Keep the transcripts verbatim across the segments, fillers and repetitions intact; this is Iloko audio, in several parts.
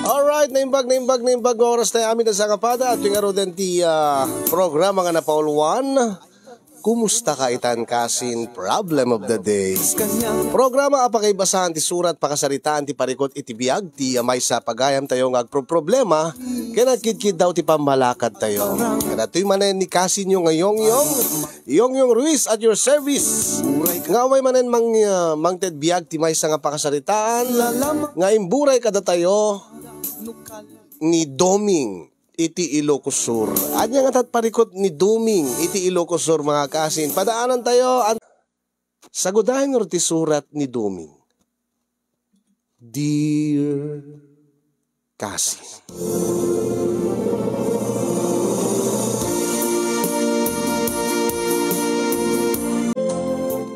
Alright, naimbag, naimbag, naimbag nga oras tayo amin sa kapada at yung aro din ti ah, programa nga napauluan. Kumusta ka itan kasin problem of the day? Programa a pakaibasan ti surat pakasaritaan ti parikot iti biag ti amay sa pagayam tayo nga agproproblema kaya nagkidkid daw ti pammalakad tayo. Kadatoy manen ni kasinyo nga Yongyong, Yongyong Ruiz at your service. Nga way manen mang, ah, mangted biag ti maysa nga pakasaritaan nga imburay kadatayo ni Doming iti Ilocos Sur. Anya nga tat parikot ni Doming iti Ilocos Sur, mga kasin. Padaanan tayo. An- Sagudayan nga ti surat ni Doming. Dear Kasi.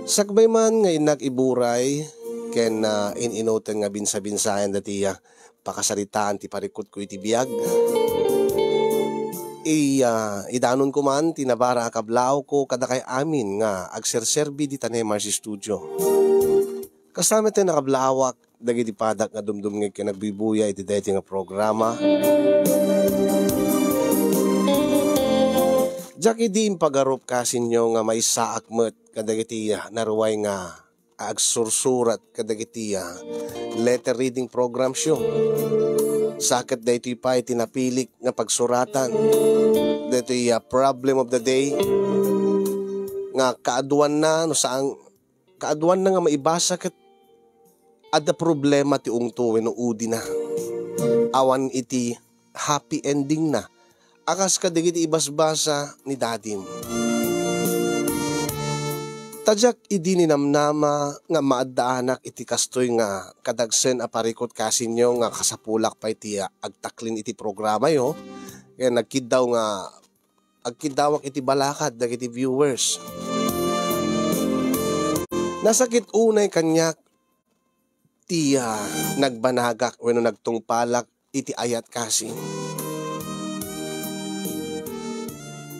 Sakbay man nga innak iburay ken ah, in-inuten nga binsa-binsayan dati ah, pakasaritaan ti parikutko iti biag. Iya, idanonko man ti nabara a kablawko kadakay amin nga agserserbi dita Nemar's Studio. Kasta met ti nakablawak dagiti padak nga dumdumngeg ken agbuybuya iti daytoy nga programa. Diak idi impagarup kasinyo nga maysaak met kadagiti naruay nga agsursurat kadagiti ah, letter reading programs yo. Saket daytoy pay ti napilik nga pagsuratan. Daytoy ah, problem of the day nga kaaduanna no saan kaaduanna nga maibasa ket adda problema ti ungto wenno udina. Awan iti happy ending na. A kas kadagiti ibasbasa ni dadim. Ta diak idi ninamnama nga maaddaanak iti kastoy nga kadagsen a parikot kasinyo nga kasapulak pay ti agtaklin iti programayo. Kaya nagkiddaw nga agkiddawak iti balakad dagiti viewers. Nasakit unay kaniak ti ah, nagbanagak wenno nagtungpalak iti ayat kasi.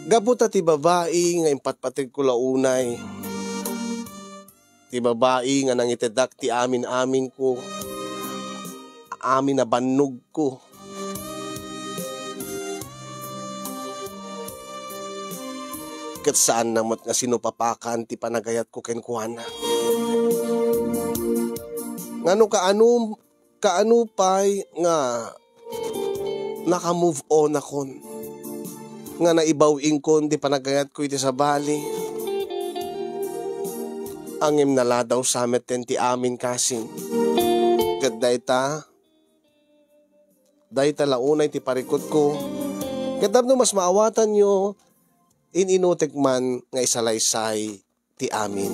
Gapu ta ti babai nga impatpategko la unay, ti babai nga nangitedak ti amin-aminko, amin a bannogko. Ket saanna met nga sinupapakan ti panagayatko kenkuana. Ngano kaano, kaano pay nga naka-move on akon? Nga naibaw-ingkon ti panagayatko iti sabali? Ngem naladaw sa metten ti amin kasin. Ket dayta, dayta la unay ti parikutko. Ket tapno mas maawatanyo, in-inutek man nga isalaysay ti amin.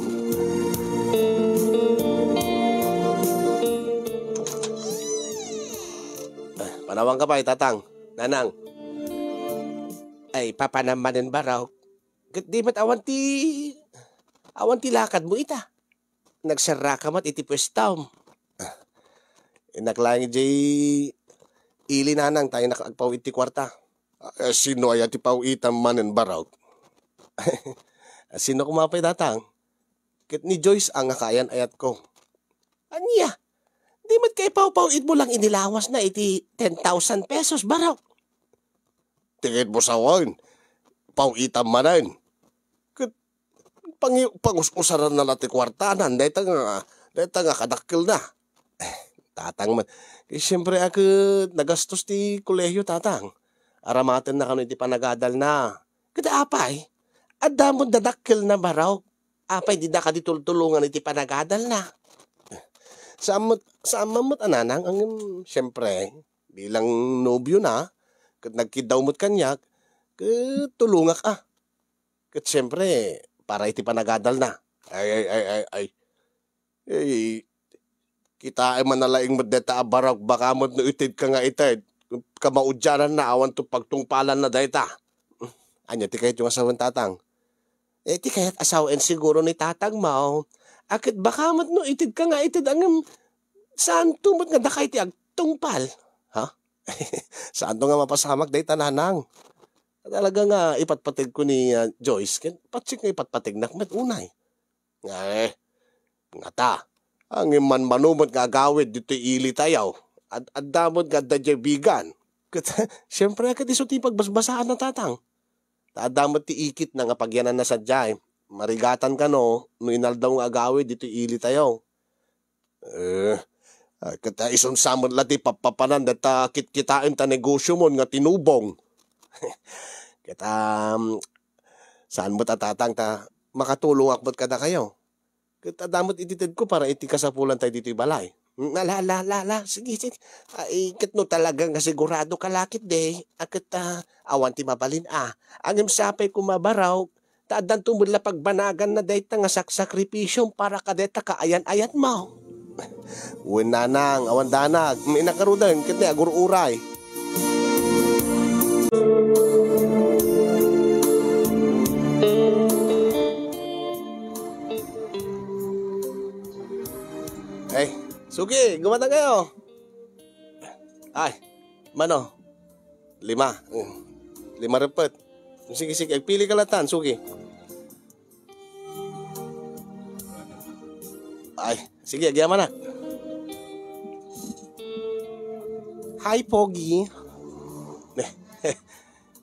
Ah, panawanka pay, Tatang, Nanang. Ay, papanam manen, Baraw. Ket di met awan ti, awan ti lakadmo ita. Nagserraka met iti puestam. Innak laeng idiay ili, Nanang, ta innak agpaw-it ti kuarta. Eh, sino aya ti paw-itam manen, Baraw? Sino koma pay, Tatang? Ket ni Joyce a nga kaayan-ayatko. Ania? Di met kay pawpaw-itmo lang inilawasna iti ten thousand pesos, Baraw? Ti ket mo sawen, paw-itam manen. Ket pangi-, pangus-usaranna la ti kuartanan, dayta nga, dayta nga kadakkelna. Eh, Tatang man. Eh, siyempre, a ket nagastos ti kolehiyo, Tatang. Aramatenna kano iti panagadalna. Ket apay, adda met dadakkelna, Baraw. Apay, dida kadi tultulongan iti panagadalna. Saan met, saan man met a Nanang, ngem, siyempre, bilang nobiona, ket nagkiddaw met kaniak, ket tulongak a. Ket siyempre, para iti panagadalna. Ay, ay, ay, ay, ay. Eh, kitaem a nalaing met dayta a Baraw, baka met no itedka nga ited, kamaudiananna, awanto pagtungpalanna dayta. Ania ti kayatyo nga sawen, Tatang? Eh, ti kayat a sawen siguro ni Tatang, maw. A ket baka met no itedka nga ited, ngem saanto met nga dakay ti agtungpal? Ha? Saanto nga mapasamak dayta, Nanang? Talaga nga ipatpategko ni, ah, Joyce, ken patsik nga ipatpategnak met unay. Nga, eh, ngata, ngem manmano met nga agawid ditoy ili tayo. Ad-, adda met nga adda diay bigan. Ket, siyempre, ket isu ti pagbasbasaanna, Tatang. Ta adda met ti ikitna nga pagyananna sadiay. Marigatan kano, no inaldaw nga agawid ditoy ilitayo. Eh, ah, ket, ah, isun sa met la ti pappapanan dayta kitkitaem ta negosiomon nga tinubong. Ket, um, saan met a, Tatang, ta makatulongak met kadakayo. Ket adda met itedko para iti kasapulantay ditoy balay. Mm, ala, ala, ala, ala. Sige, sige. Ay, ket no talaga nga sigurado ka la ketdi, a ket, ah, awan ti mabalin, a. Ngem sapay koma, Barok, ta addanto met la pagbanaganna dayta nga saksakripisio para kadayta kaayan-ayanmo. Wen, Nanang, awan danag. Mm, innak ngaruden, ket ni agur-uray. Ay, sugi, gumatang kayo. Ay, mano? Lima. Mm. Lima repet. Sige, sige. Agpili ka latan, sugi. Ay, sige, agyamanak. Hi, Pogi.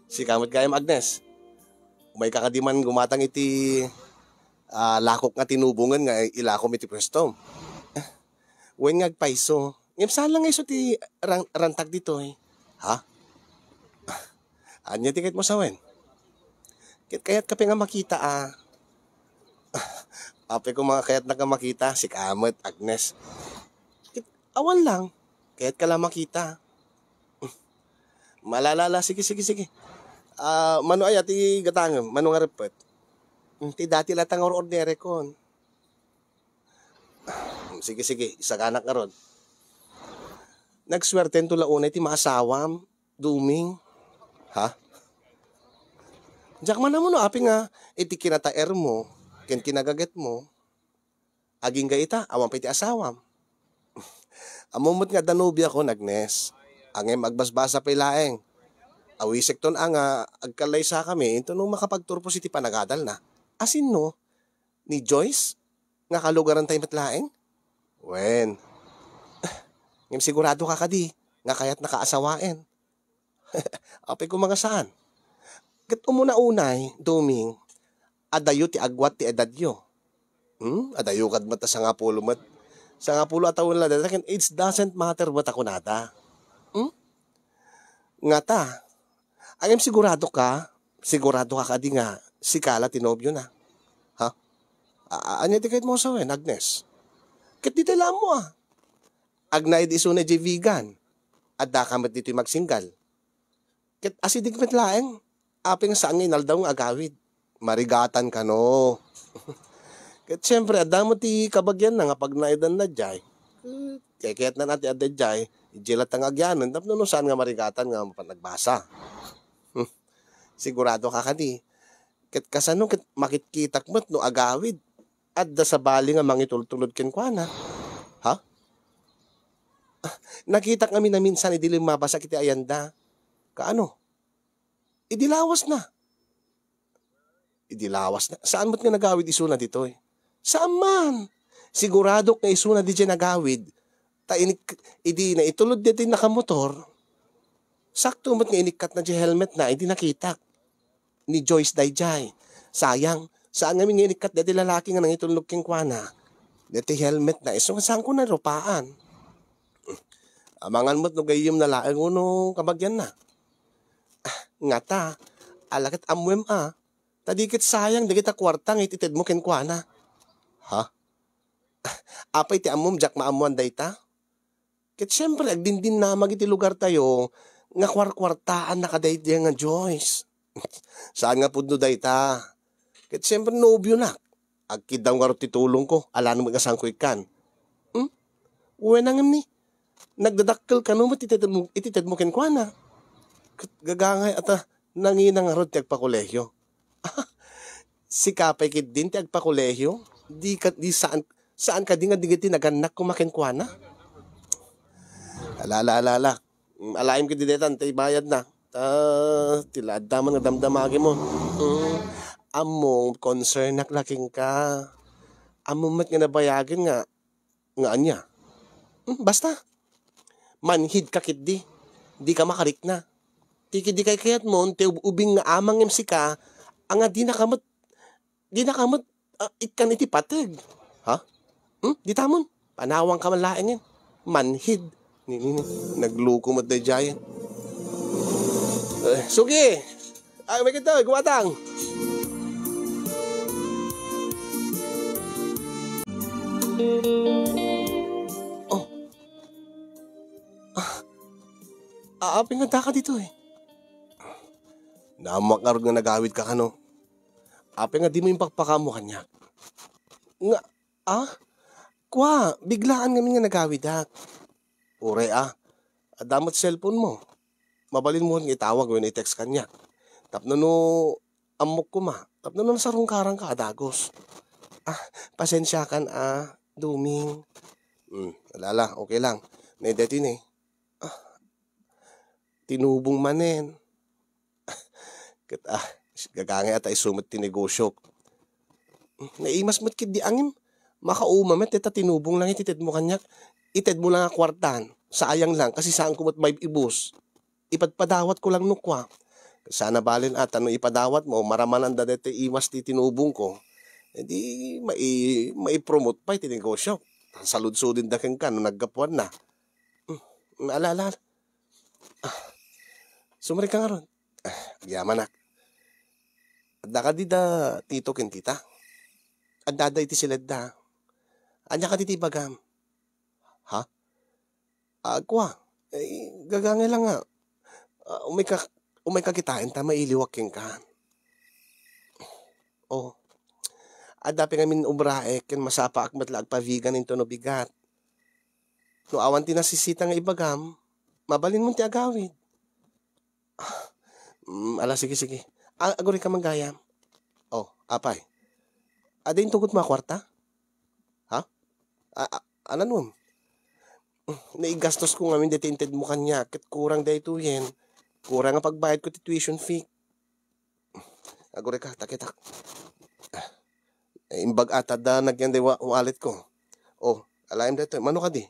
Sika met gayam, Agnes. Umayka kadi man gumatang iti, ah, lakok nga tinubongen nga ilakom iti puestom. Wen nga agpayso. Ngem saan la nga isu ti rang-, rantag ditoy. Ha? Ania ti kayatmo sawen? Ket kayatka pay nga makita, a. Apay koma nga kayatnak nga makita, sika met, Agnes. Ket awan lang, kayatka la makita. Malalala, sige, sige, sige. Ah, mano aya ti gatangem? Mano nga repet? Hmm, ti dati latta nga or-orderekon. Sige, sige, isaganak ngarud. Nagsuertento la unay ti maasawam, Doming. Ha? Diak man ammo no apay nga iti kinataermo ken kinagagetmo, agingga ita, awan pay ti asawam. Ammom met nga adda nobiakon, Agnes. Ngem agbasbasa pay laeng. Awisekton a nga agkallaysakami intono makapagturpos iti panagadalna. Asinno? Ni Joyce? Nga kalugarantay met laeng? Wen. Ngem sigurado ka kadi nga kayatnaka asawaen? Apay koma nga saan? Ket umuna unay, Doming, adayo ti agwat ti edadyo. Hmm? Adayo kad met a sangapulo met. Sangapulo a tawen la dayta ken age doesn't matter met a kunada. Hmm? Ngata, ngem sigurado ka, sigurado ka kadi nga sika la ti nobiona? Ha? A-, a-, ania ti kayatmo a sawen, Agnes? Ket ditoy la ammo a. Agnaed isuna idiay vegan. Addaka met ditoy magsinggal. Ket asideg met laeng, apay nga saan nga inaldaw nga agawid. Marigatan kano. Ket siempre, adda met ti kabagianna nga pagnaedanna diay. Ket kayatna ti adda diay, idiay latta nga agyanen, tapno no saan nga marigatan nga mapanagbasa. Hmm. Sigurado ka kadi. Ket kasano ket makitkitak met no agawid? Adda sabali nga mangitultulod kenkuana. Ha? Ah, nakitak ngamin a minsan idi limmabasak iti ayanda. Kaano? Idi lawasna. Idi lawasna. Saan met nga nagawid isuna ditoy? Saan man. Siguradok nga isuna didiay nagawid. Ta inik-, idi naitulod diay nakamotor, sakto met nga inikkatna diay helmetna, idi nakitak ni Joyce daydiay. Sayang, saan ngamin nga inikkat daytoy lalaki nga nangitulnog kenkuana. Daytoy helmetna, isu nga saanko narupaan. Amangan met no gayyemna laeng wenno kabagianna. Ah, ngata, ala ket ammoem a. Ta di ket sayang dagita kuarta nga itedmo kenkuana. Ha? Apay ti ammom, diak maammoan dayta? Ket siempre, agdindinnamag iti lugartayo nga kuarkuartaanna kadaydiay nga Joyce. Saan nga pudno dayta? Ket siempre, nobionak. Agkiddaw ngarud ti tulongko, alaem nga saanko ikkan. Hmm? Wen, ngem ni, nagdadakkel kano met iti tedmo, iti tedmo kenkuana. Ket gagangay, ata, nangina ngarud ti agpakolehio. Sika pay ketdin ti agpakolehio? Di ka, di saan, saan kadi nga dagiti nagannak koma kenkuana? Ala, ala, ala, ala. Mm, alaem ketdi daytan, tay bayadna. Ta, ti la adda man nga damdamagimo. Mm, ammom, concernak la kenka. Ammom met nga nabayagen nga, nga ania? Mm, basta. Manhid ka ketdi. Di ka makarikna. Ti kidi kaykayatmon, ti ub-, ubing nga amangem sika, anga di nakamet, di nakamet, ah, ikkan iti pateg. Ha? Hmm? Di tamon? Panawang ka man laengen. Manhid. Ni, ni, ni. Nagluko met daydiayen. Eh, sugi! Ay, may kita, gumatang! Oh. Ah, apay nga daka ditoy? Naammoak ngarud nga nagawid ka kano. Apay nga dimo impakpakaammo kaniak? Nga, ah? Kua, biglaan ngamin nga nagawidak. Uray, ah. Adda met cellphone mo. Mabalinmo nga itawag wenno i-text kaniak. Tapno no ammok koma. Tapno no nasarungkaranka a dagus. Ah, pasensiakan, ah, Duming. Hmm, ala, ala, okay lang. Nay, daytoy ne. Ah, tinubong manen. Ket, ah, gagangay a ta isu met ti negosiok. Naimas met ketdi angem. Makauma met dayta tinubong lang iti itedmo kaniak. Itedmo lang a kuartan. Sayang lang, kasi saanko met maib-ibus. Ipadpadawatko lang no kua. Saan a balen a, ta no ipadawatmo, marammananda daytoy imas ti tinubongko. E di, mai-, maipromote pay ti negosiok. Saludsodenda kenka no naggapuanna. Hmm, ala, ala, ala. Ah, sumrekka ngarud. Ah, agyamanak. Adda kadi da tito ken tita? Addada iti siledda. Ania kadi ti ibagam? Ha? Ah, kua, eh, gagangay lang nga. Ah, umayka, umayka kitaen ta mailiwak kenka. Oh. Adda pay ngamin obraek ken masapaak met la agpabigan intono bigat. No awan ti nasisita nga ibagam, mabalinmon ti agawid. Ah, mm, ala, sige, sige. A-, agurayka man gayam. Oh, apay? Adda intugotmo a kuarta? Ha? A-, a-, ananom? Naigastosko ngamin daytoy intedmo kaniak, ket kurang daytoyen. Kurang a pagbayadko ti tuition fee. Agurayka, takitak. Eh, imbag-at adda nagyan day wa-, walletko. Oh, alaem daytoy. Mano kadi?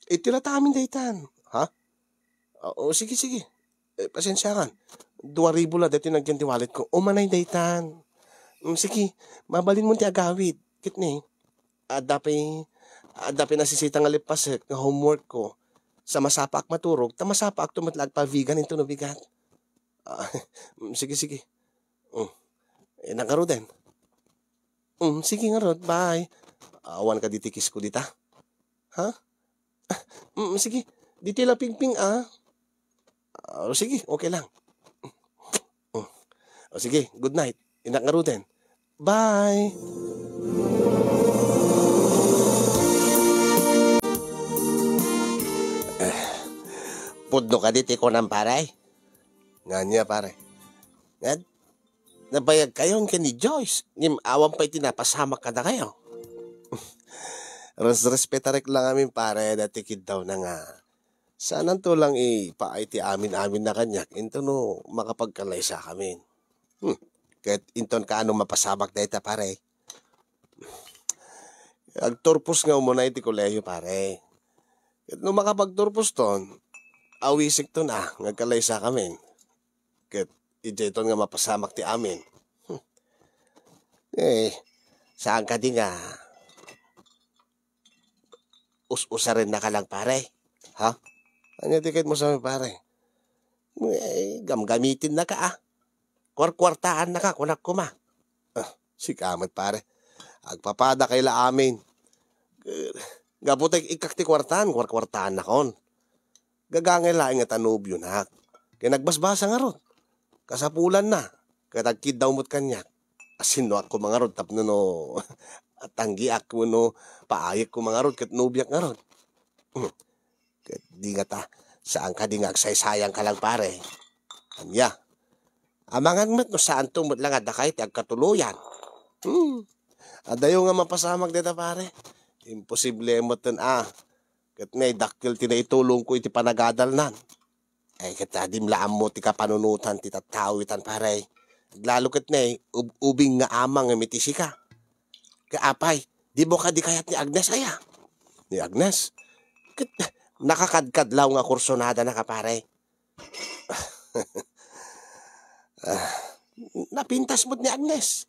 Itira ta amin daytan. Ha? Ah, oh, sige, sige. Eh, pasensiakan. Dua ribu la daytoy nagyan ti walletko. Umanay daytan. Mm, sige, mabalinmon ti agawid. Ket ne, adda pay, adda pay nasisita nga leppasek nga homeworkko. Sa masapaak maturog, ta masapaakto met la agpabigan intono bigat. Ah, mm, sige, sige. Mm. Eh, ngaruden. Mm, sige ngarud, bye. Awan kadi ti kisko dita? Ha? Ah, mm, sige. Ditoy la pingping, ah. Ah, sige, okay lang. Mm. Oh, sige, good night. Innak ngaruden. Bye. Eh, pudno kadi ti kunam, pare? Ngania, pare? Ngem, nabayagkayon ken ni Joyce, ngem awan pay ti napasamak kadakayo. Resrespetarek la ngamin, pare, daytoy kiddawna nga saananto lang ipaay ti amin-aminna kaniak intono makapagkalaysakamin. Hmm. Ket inton kaano mapasamak dayta, pare? Agturpos nga umunay ti kolehiyo, pare. Ket no makapagturposton, awisekton a nga agkalaysakamin. Ket idiayton nga mapasamak ti amin. Hmm. Eh, saan kadi nga us-usarennaka lang, pare? Ha? Ania ti ket mo sa, pare? Eh, gamgamitinnaka, ah. Kuarkuartaannaka, kunak koma. Ah, sika met, pare. Agpapadakay la amin. Eh, gapu ta ikkak ti kuartaan, kuarkuartaannakon. Gagangay laeng nga ta nobionak. Ket nagbasbasa ngarud. Kasapulanna. Ket agkiddaw met kaniak. Asinnuak koma ngarud tapno no atanggiak wenno paayek koma ngarud ket nobiak ngarud. Hmm. Ket di ngata, saan kadi nga agsaysayangka lang, pare? Ania? Amangan met no saanto met la nga dakay ti agkatuloyan. Hmm. Adayo nga mapasamak dayta, pare. Imposible metten a. Ket ne, dakkel ti naitulongko iti panagadalnan. Ay, ket adim la ammo ti kapanunotan ti tattao itan, pare. Aglalo ket ne, ub-, ubing nga amangem iti sika. Ket apay, dimo kadi kayat ni Agnes aya? Ni Agnes? Ket Nakakadkadlaw nga kursunada na ka, pare. Ah, napintas met ni Agnes.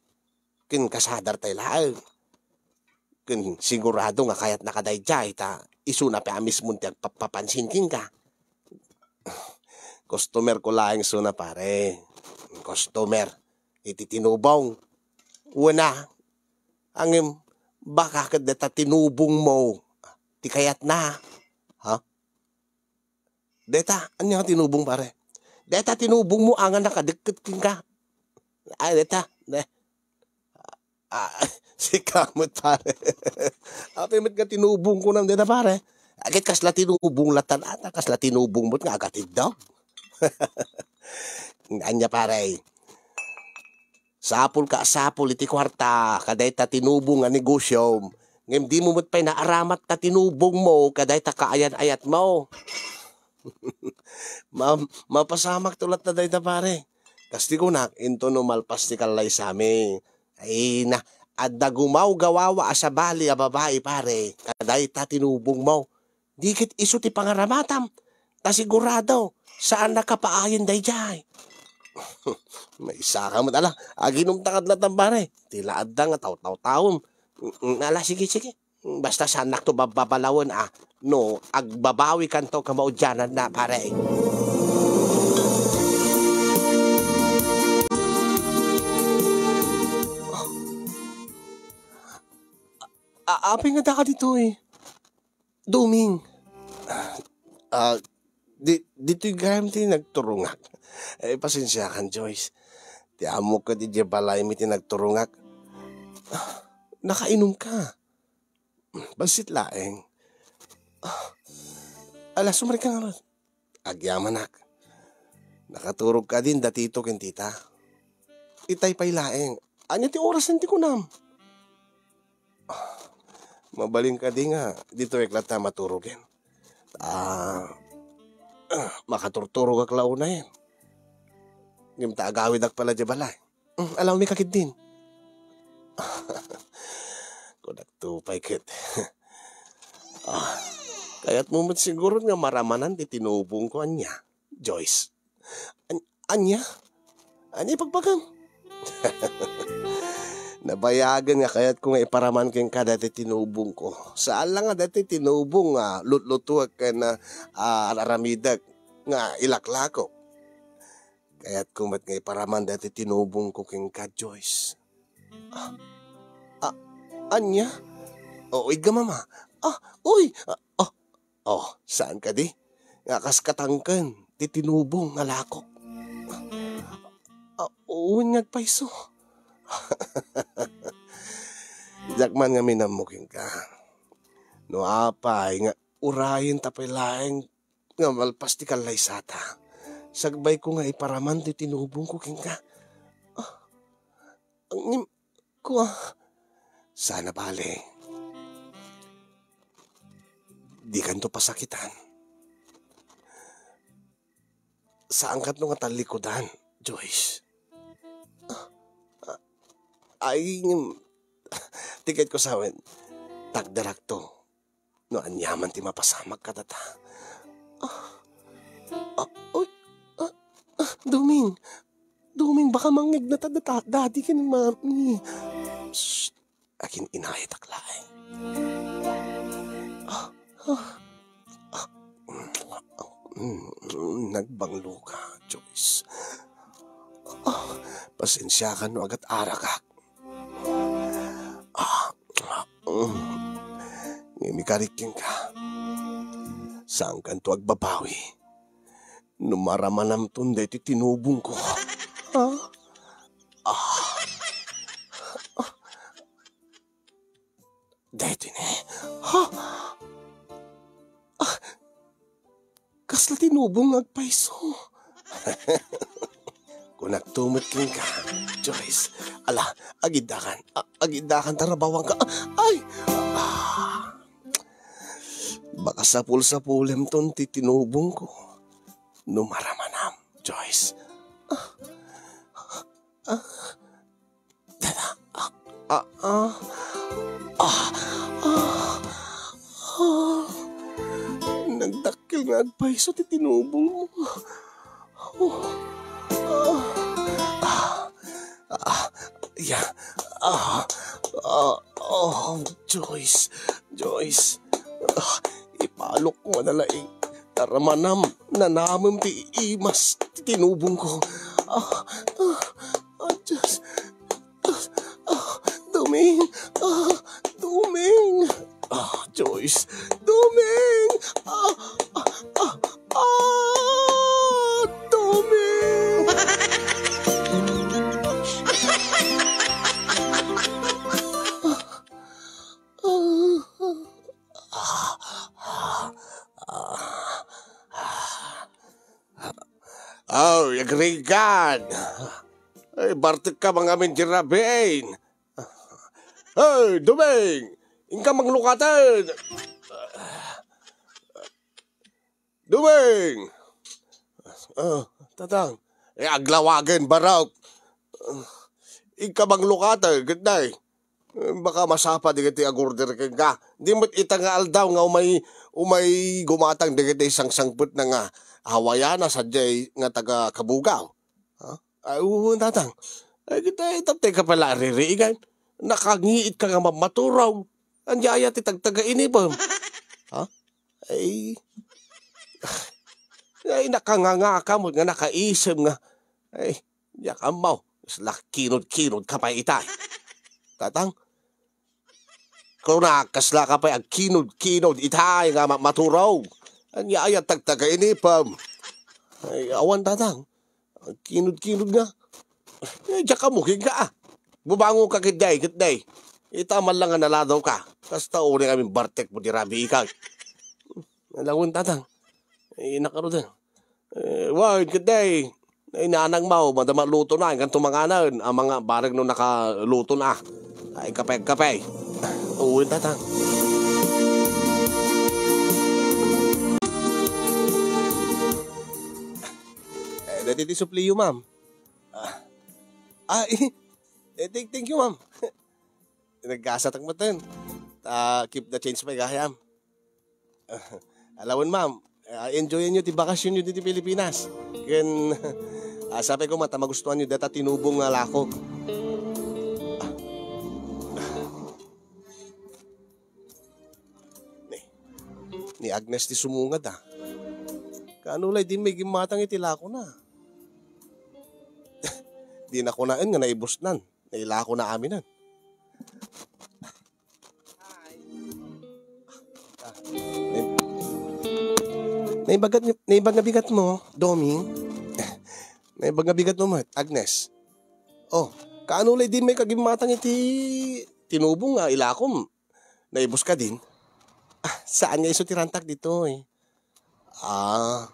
Ken kasadar tay laeng. Ken sigurado nga kayatna kadaydiay ta isuna pay a mismo ti agpapapansin kenka. Customer ko laeng isuna, pare. Customer iti tinubong. Wen a, ngem baka ket dayta tinubongmo ti kayatna. Ha? Dayta, ania nga tinubong, pare? Dayta tinubongmo a nga nakadikket kenka. Ay, dayta. Ne. Ah, sika met, pare. Apay met nga tinubongko dayta, pare? Ket kasla tinubong latta, ata kasla tinubong met nga agatiddog. Ania, pare? Sapulka a sapul iti kuarta kadayta tinubong a negosyom, ngem dimo met pay naaramat ta tinubongmo kadayta kaayat-ayatmo. Ma-, mapasamakto latta dayta, pare. Kas ti kunak, intono malpas ti kallaysami. Ay na, adda gumawgawawa a sabali a babai, pare, kadayta tinubongmo. Di ket isu ti pangaramatam, ta sigurado, saannaka paayen daydiay. Maysaka met, ala, aginumta kad latta, pare. Ti la adda nga tawtawtawem. Mm, ala, sige, sige. Basta saannakto babbabalawen a no agbabawikanto ken maudiananna, pare. A-, apay nga daka ditoy? Duming. Ah, di-, ditoy gayam ti nagturongak. Eh, pasensiakan, Joyce. Ti ammok ket idiay balaymi ti nagturongak. Ah, nakainumka. Bassit laeng. Ah, ala, sumrekka ngarud. Agyamanak. Nakaturog kadin da tito ken tita. Itay pay laeng. Ania ti orasen ti kunam? Ah, mabalin kadi nga ditoyek latta maturogen. Ah, ah, makaturturogak la unayen. Ngem ta agawidak pay la diay balay. Mm, alawmi ka ketdin. Kunakto pay ket. Ah, kayatmo met siguro nga maramanan ti tinubongko, ania, Joyce? An-, ania? Ania ibagbagam? Nabayagen nga kayatko nga iparaman kenka daytoy tinubongko. Saan la nga daytoy tinubong nga lutlutuek ken, ah, ar-aramidek nga ilaklako. Kayatko met nga iparaman daytoy tinubongko kenka, Joyce. Ah, ah, ania? O, igga, mama. Ah, uy! Ah, oh, oh, saan kadi? Nga kas katangken ti tinubong nga lakok. Ah, wen nga agpayso. Diak man ngamin ammo kenka. No apay nga urayenta pay laeng nga malpas ti kallaysata. Sagbayko nga iparaman ti tinubongko kenka. Ah, ngem, kua, sana bale. Dikanto pasakitan. Saankanto nga tallikudan, Joyce. Ah, ah, ay, ngem, ti kayatko sawen, takderakto. No aniaman ti mapasamak kadata. Ah, ah, uy, ah, ah, Doming. Doming, baka mangngegnat data, daddy ken mami. Shh, akin-inayatak laeng. Ah, ah, ah, mm, nagbanglo ka, Joyce. Ah, pasensiakan no agat-arakak. Ah, ah, mm. Ngem ikarik kenka. Saankanto agbabawi. No maramanamton daytoy tinubongko. Ah? Ah. Daytoy ne. Ha? Ah. Kasla tinubong nga agpayso. Kunakto met kenka, Joyce. Ala, agiddakan. A-, agiddakan ta rabawangka. A-, ay! Ah. Baka sapul-sapulemton ti tinubongko. No maramanam, Joyce. Ah. Ah. Ah, ah. Ah, ah. Ah. Nagda- Agpayso ti tinubong mo. Oh. Ah. Ah. Ah. Ya. Ah. Ah. Oh, Joyce. Joyce. Ah, ipalok mo na laing. Taramanam, nanamem ti imas ti tinubong ko. Ah. Ah. Ah, Diyos. Ah, Doming! Ah, Doming! Ah, Joyce! Doming! Ah, ah, ah, ah, Doming! Ah, ah, ah, ah. Oh, agrigan! Ay, bartek ka mangamin ti rabin. Hey, Doming! Inka manglukaten! Doming! Ah, Tatang. Eh, aglawagen, barok. Inka manglukaten, ket nay. Eh, baka masapa dagiti agorder kenka. Di met ita nga aldaw nga umay, umay gumatang dagiti sangsangpetna nga Hawaiana sadiay nga taga Kabugaw. Ha? Ay, wen, Tatang. Ay, kita, itaptay ka pala, ririigan. Nakangiit ka nga mammaturog. Anya aya ti tagtaga inipem? Ha? Ay, ay, nakanganga ka mo nga nakaisem nga. Ay, diak ammo. Kasla kinod-kinod ka pay ita. Tatang, kuna, kasla ka pay agkinod-kinod ita nga ma-, maturog. Anya aya tagtaga inipem? Ay, awan, Tatang. Agkinod-kinod nga. Eh, diak ammo kenka, ah. Bubangon ka ketdi, ketdi. Ita man lang nga naladaw ka. Kasta uray amin bartek mo ti rabii ka. Ala wen, Tatang. Eh, nakaruden. Eh, wen, ketdi. Ay, nanang mo, madama luto na, inkan tumanganan, a, mga bareng no nakaluto na. Ay, kape, kape. Wen, Tatang. Eh, dati ti supliyo, ma'am. Ah, ah, eh, eh, thank, thank you, ma'am. Nagkasat ak maten. Ah, keep the change, may gayam. Ala wen, ma'am. Ah, enjoy-enyo ti bakasionyo ditoy Pilipinas. Ken, ah, sapay koma ta magustuanyo dayta tinubong nga lakok. Ni, ni Agnes ti sumungad, ah. Kaano lay di may gimmatang iti lakona? Di na kunaen nga naibusnan. Nailako na aminen. Ah, nay-, naibagat, naibaga bigat mo, Doming. Naibaga bigat mo met, Agnes. Oh, kaano lay di may kagimmatang iti tinubong nga ilakom? Naibus ka din? Ah, saan nga isu ti rantak ditoy? Ah,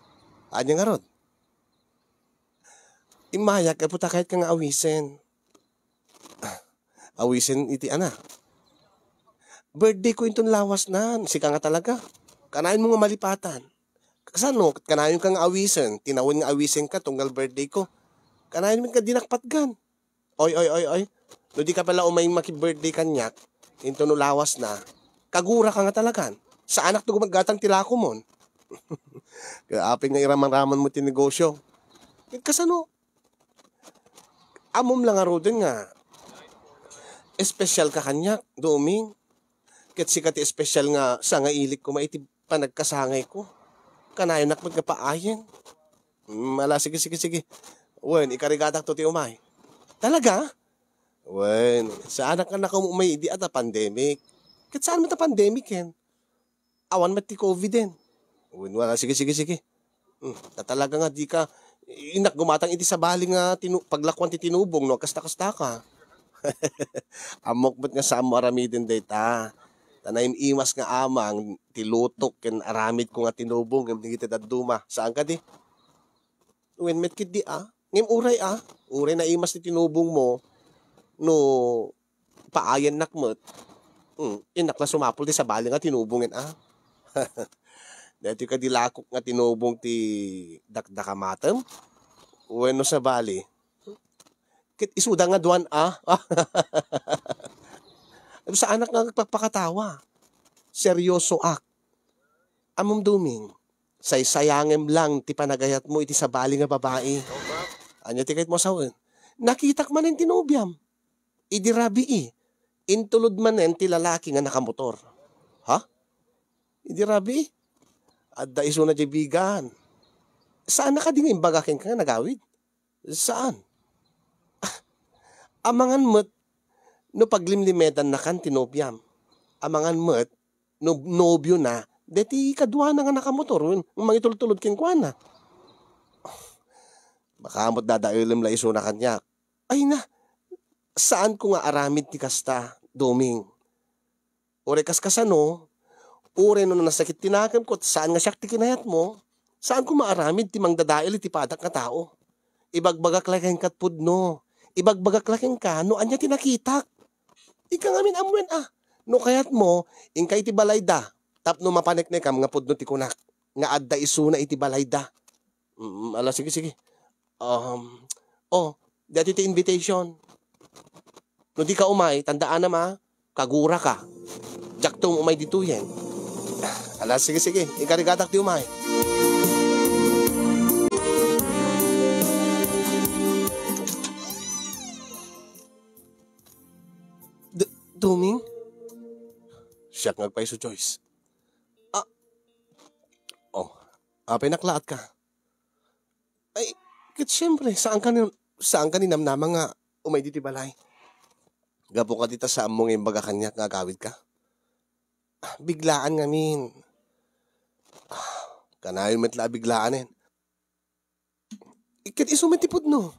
anya ngarud? Immayak, gapu ta kayat ka nga awisen. Awisen iti ana. Birthday ko inton lawas nan, sika nga talaga. Kanayon mo nga malipatan. Kasano, kanayon ka nga awisen, tinawen nga awisen ka, tunggal birthday ko. Kanayon ka dinakpatgan. Oy, oy, oy, oy. No di ka pala umay maki-birthday kaniak, into no lawas na, kagura ka nga talagan. Saanak to gumatgatang ti lakomon. Kaya apin nga iramaraman mo ti negosyo. Ket kasano? Ammom la ngaruden nga espesyal ka kaniak, Doming. Ket sika ti espesyal nga sangailik koma iti panagkasangay ko. Kanayonak met nga paayen. Mm, ala, sige, sige, sige. Wen, ikarigatak to ti umay. Talaga? Wen, saanak nga nakaum-umay idi ata pandemic. Ket saan met a pandemic ken? Awan met ti covid en. Wen, wala, sige, sige, sige. Hmm, ta talaga nga di ka, inak gumatang iti sabali nga tinu-, paglakuan ti tinubong no kasta-kasta ka. Ammok met nga saanmo aramiden dayta. Ta naim-imas nga amang ti lutok ken aramid ko nga tinubong ken dagiti dadduma. Saan kadi? Wen met ketdi a. Ngem uray a. Uray naimas ti tinubong mo no paayannak met. Hmm, innak la sumapul ti sabali nga tinubong en a. Daytoy kadi lakok nga tinubong ti dakdakamatem? Wenno sabali? Ket isuda nga duan a. Ano, saanak nga agpakpakatawa. Seryosoak. Ammom, Doming, Saysayangem lang ti panagayatmo iti sabali nga babai. Ania ti kayatmo a sawen? Nakitak manen ti nobiam. Idi rabii, intulod manen ti lalaki nga nakamotor. Ha? Idi rabii? Adda isuna diay bigan. Saan na kadi nga imbaga kenka nga nagawid? Saan? Ah, amangan met no paglimlimedannakan ti nobiam. Amangan met no nobio na deti kaduana nga nakamotor wen mangitultulod kenkuana. Baka met dadaelem la isuna kaniak. Ay na, saanko nga aramid ti kasta, Doming. Uray kaskasano, uray no nasakit ti nakemko, saan nga siak ti kinayatmo, saanko maaramid ti mangdadael iti padak nga tao. Ibagbagak la kenka pudno. Ibagbagak la kenka no ania ti nakitak. Ika ngamin ammoen a. No kayatmo, inka iti balayda, tapno mapaneknekam nga pudno ti kunak, nga adda isuna iti balayda. Mm, ala, sige, sige. Um, oh, dati ti invitation. No di ka umay, tandaanam a, kagura ka. Diakto umay ditoyen. Ala, sige, sige. Ikarigatak ti umay. D-, Doming? Siak nga agpayso, Joyce. Ah. Oh, apay naklaat ka? Ay, ket siempre, saan ka ni, saan ka ni namnama nga umay ditoy balay? Gapu ka dita sa ammo nga imbaga kaniak nga agawid ka? Ah, biglaan ngamin. Ah, kanayon met la a biglaanen. Ket isu met ti pudno.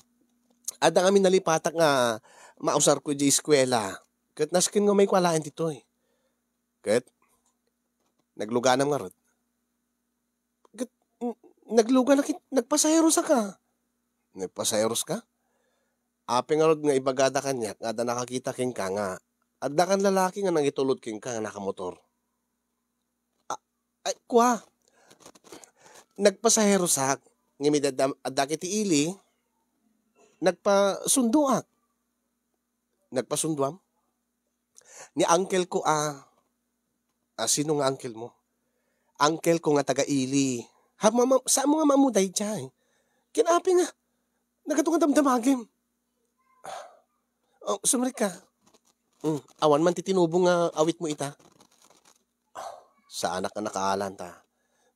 Adda ngamin nalipatak nga mausarko idiay eskuela. Ket nasken nga umayko alaen ditoy. Ket nagluganam ngarud. Ket, n-, nagluganak it-, nagpasaherosak a. Nagpasaheroska? Apay ngarud nga ibagada kaniak nga adda nakakita kenka nga adda kan lalaki nga nangitulod kenka nga nakamotor? A-, ay, kua. Nagpasaherosak, ngem idi adda, adda ket ti ili, nagpasundoak. Nagpasundoam? Ni uncle ko a. Ah, sino nga uncle mo? Uncle ko nga taga Ili. Ha, mama, saan mo nga maammo daydiay? Ken apay nga, nagato nga damdamagem. Oh, sumrek ka. Mm, awan man ti tinubo nga awit mo ita. Saanak nga nakaalan ta.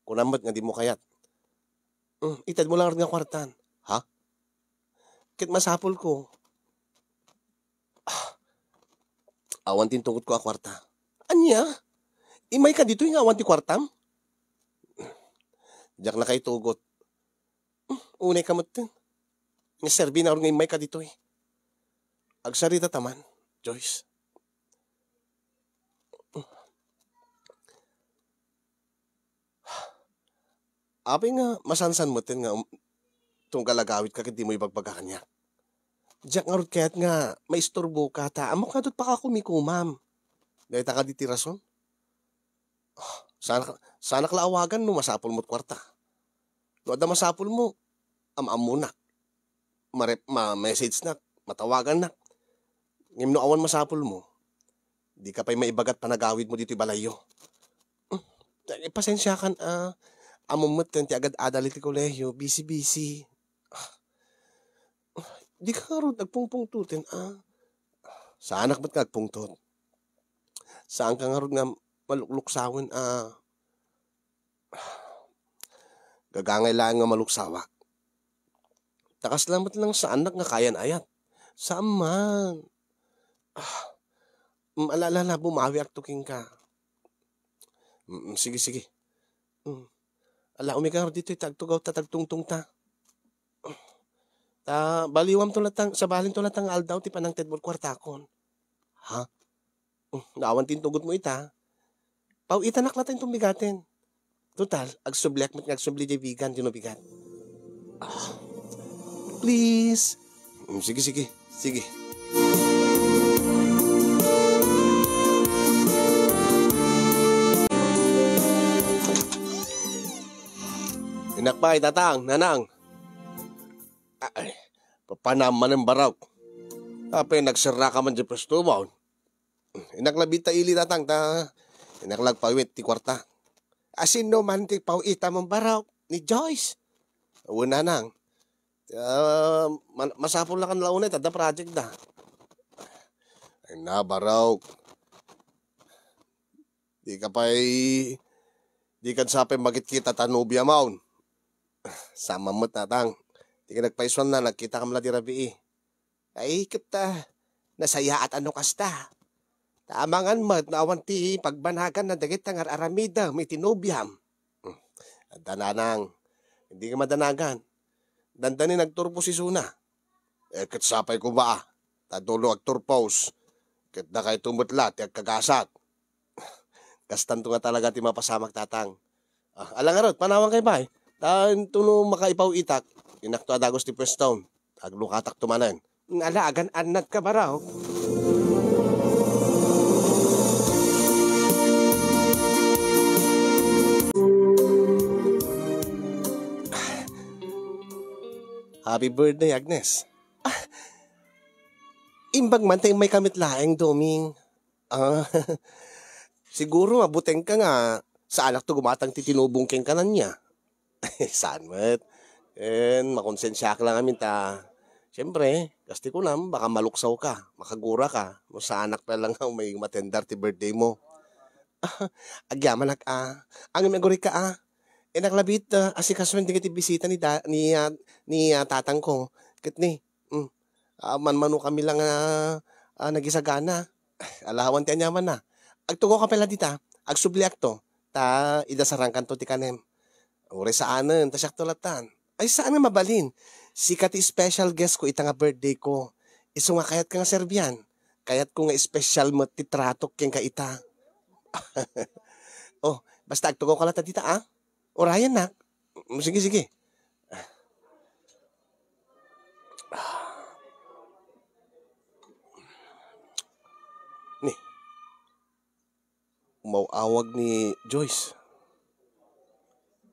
Kunam met nga di mo kayat. Mm, ited mo lang nga kwartan. Ha? Ket masapul ko. Ah, awan ti intugot ko a kwarta. Ania? Imay ka ditoy nga awan ti kwartam? Diak la ka itugot. Hmm, unay ka metten. Nga serbi na nga imay ka ditoy. Agsarita ta man, Joyce. Apay nga masansan metten nga, um, tunggal agawid ka ket di mo ibagbaga kaniak? Diak ngarud kayat nga maisturbo ka ta ammok nga adda pakakumikumam. Dayta kadi ti rason? Ah, saanak, saanak la awagan no masapul mo't kuarta. No adda masapul mo, am-ammonak. Marep-, ma-message nak, matawagan nak. Ngem no awan masapul mo, di ka pay maibagat panagawid mo ditoy balayyo. Hmm, pasensiakan a, ammom met ti agad-adal iti kolehio, busy-busy. Ah, di ka ngarud agpungpungtoten a. Saanak met nga agpungtot. Saan ka ngarud nga malukluksawen a. Gagangay laeng nga maluksawak. Ta kasla met lang saanak nga kayan-ayat. Saan man. Ah, mm, ala, ala, ala, bumawiak to kenka. Mm, mm, sige, sige. Mm. Ala, umika ngarud ditoy, ta agtugaw ta, ta agtungtong ta. Ta, baliwam to latta, sabalin to latta nga aldaw ti panangtedmo ti kuartakon. Ha? Hmm, no awan ti intugot mo ita. Paw-itanak latta inton bigaten. Total, agsubliak met nga agsubli diay bigan ti no bigat. Ah, please. Hmm, sige, sige. Sige. Innak pay, tatang, nanang. Ay, papanam manen barok. Apay nagserraka man diay pwesto mo? Innak la biit ta ili, tatang, ta innak la agpawit ti kuarta. A, sinno man ti paw-itam, Barok? Ni Joyce? Wen, nanang. Ah, man-, masapul la kan launay, ta adda project da. Ay na, Barok. Di ka pay, di ka sa pay makitkita ta nobiam. Saan man met, tatang. Di ka nagpaisuan na, nagkita ka man la di rabii. Ay, ket, ah, nasayaat a no kasta. Ta amangan met no awan ti pagbanagan na dagiti nga ar-aramidem iti nobiam. Hmm. Adda, nanang, hindi ka madanagan. Dandani nagturpos isuna. Eh, ket sapay koma, ah. Ta dulo agturpos. Ket dakayto met la ti agkagasat. Kastanto nga talaga ti mapasamak, tatang. Ah, ala ngarud, panawankayo pay. Ta intono makaipaw-itak, inakto a dagus ti puestom. Aglukatakto manen. Ala, agan-annatka, Barok. Happy birthday, Agnes. Ah, imbag man ta immayka met laeng, Doming. Ah, siguro mabutengka nga saanakto gumatang ti tinubong kenka ania. Saan met. Ken, makonsensiak la ngamin ta, siempre, kas ti kunam, baka maluksawka, makaguraka, no saanak pay la nga umay umatendar ti birthday mo. Agyamanak a. Ngem agurayka a. Innak labi ta asikasoen dagiti bisita ni da-, ni, ah, ni, ah, tatangko. Ket ni, mm, ah, manmanokami la nga, ah, nagisagana. Ala, awan ti aniamanna. Agtugawka pay la dita. Agsubliakto. Ta idasarangkanto ti kanem. Uray saanen, ta siakto lattan. Ay, saan nga mabalin. Sika ti special guest ko ita nga birthday ko. Isu nga kayatka nga serbian. Kayatko nga special met ti tratok kenka ita. Oh, basta agtugawka latta dita, ah. Urayennak. Mm, sige, sige. Ni, umaw-awag ni Joyce.